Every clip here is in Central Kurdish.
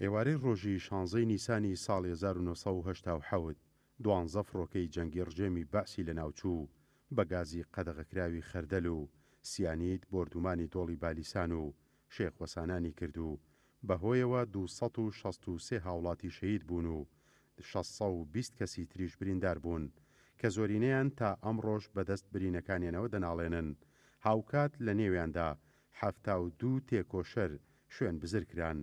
ئێوارەی ڕۆژی شانزەی نیسانی ساڵی 1987 دوانزە فڕۆکەی جەنگی ڕژێمی بەعسی لەناوچوو بە گازی قەدەغەکراوی خەردەل و سیانید بۆردومانی دۆڵی بالیسان و شێخ وەسانانی کرد و بەهۆیەوە 263 هاوڵاتی شەهید بوون و 620 کەسی تریش بریندار بوون کە زۆرینەیان تا ئەمڕۆش بەدەست برینەکانیانەوە دەناڵێنن، هاوکات لە نێویاندا 72 تێکۆشەر شوێن بزر کران.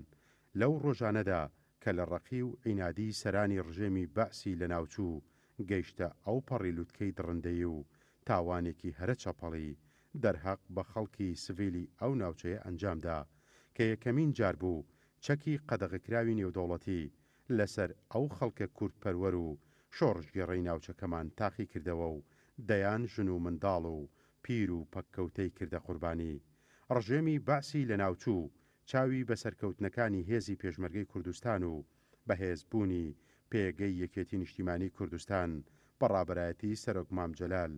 لەو ڕۆژانەدا کە لە ڕەقی و عینادی سەرانی ڕژێمی بەعسی لەناوچوو گەیشتە ئەوپەڕی لوتکەی دڕندەیی و تاوانێکی هەرە چەپەڵی دەرهەق بە خەڵکی سڤیلی ئەو ناوچەیە ئەنجامدا کە یەکەمین جار بوو چەکی قەدەغەکراوی نێودەوڵەتی لەسەر ئەو خەڵکە کوردپەروەر و شۆڕشگێڕەی ناوچەکەمان تاقی کردەوە و دەیان ژن و منداڵ و پیر و پەککەوتەی کردە قوربانی ڕژێمی بەعسی لەناوچوو چاوی بە سەرکەوتنەکانی هێزی پێشمەرگەی کوردستان و بەهێزبوونی پێگەی یەکێتی نیشتیمانی کوردستان بە ڕابەرایەتی سەرۆک مام جەلال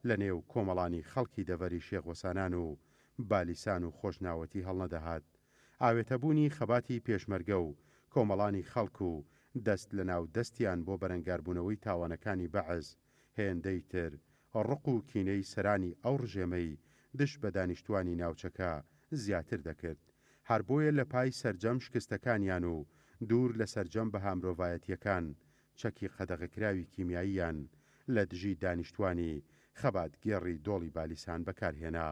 لە نێو کۆمەڵانی خەڵکی دەڤەری شێخ وەسانان و بالیسان و خۆشناوەتی هەڵنەدەهات. ئاوێتەبوونی خەباتی پێشمەرگە و کۆمەڵانی خەڵک و دەست لە ناو دەستیان بۆ بەرەنگاربوونەوەی تاوانەکانی بەعس هێندەی تر ڕق و کینەی سەرانی ئەو ڕژێمەی دژ بە دانیشتوانی ناوچەکە زیاتر دەکرد. هەر بۆیە لە پای سەرجەم شکستەکانیان و دوور لە سەرجەم بەها مرۆڤایەتییەکان چەکی قەدەغەکراوی کیمیاییان لە دژی دانیشتوانی خەباتگێڕی دۆڵی بالیسان بەکار هێنا.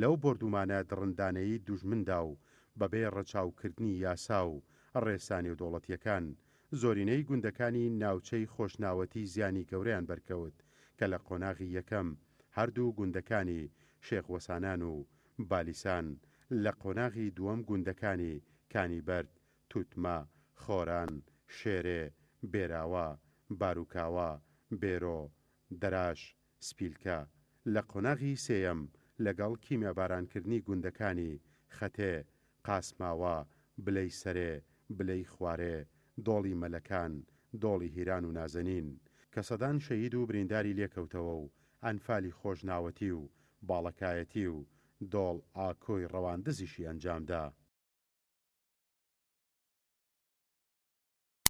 لەو بۆردومانە دڕندانەیی دوژمندا و بەبێ ڕەچاوکردنی یاسا و ڕێسا نێودەوڵەتییەکان زۆرینەی گوندەکانی ناوچەی خۆشناوەتی زیانی گەورەیان بەرکەوت کە لە قۆناغی یەکەم هەردوو گوندەکانی شێخ وەسانان و بالیسان، لە قۆناغی دووەم گوندەکانی کانی بەرد، توتمە، خۆران، شێرێ، بێراوە، باروکاوە، بێرۆ، دەراش، سپیلکە، لە قۆناغی سێیەم لەگەڵ کیمیابارانکردنی گوندەکانی، خەتێ، قاسماوا، بلەی سەرێ، بلەی خوارێ، دۆڵی مەلەکان، دۆڵی هیران و نازەنین، کە سەدان شەهید و برینداری لێکەوتەوە و ئەنفالی خۆشناوەتی و باڵەکایەتی و دۆڵ ئاکۆی ڕەواندزیشی ئەنجامدا.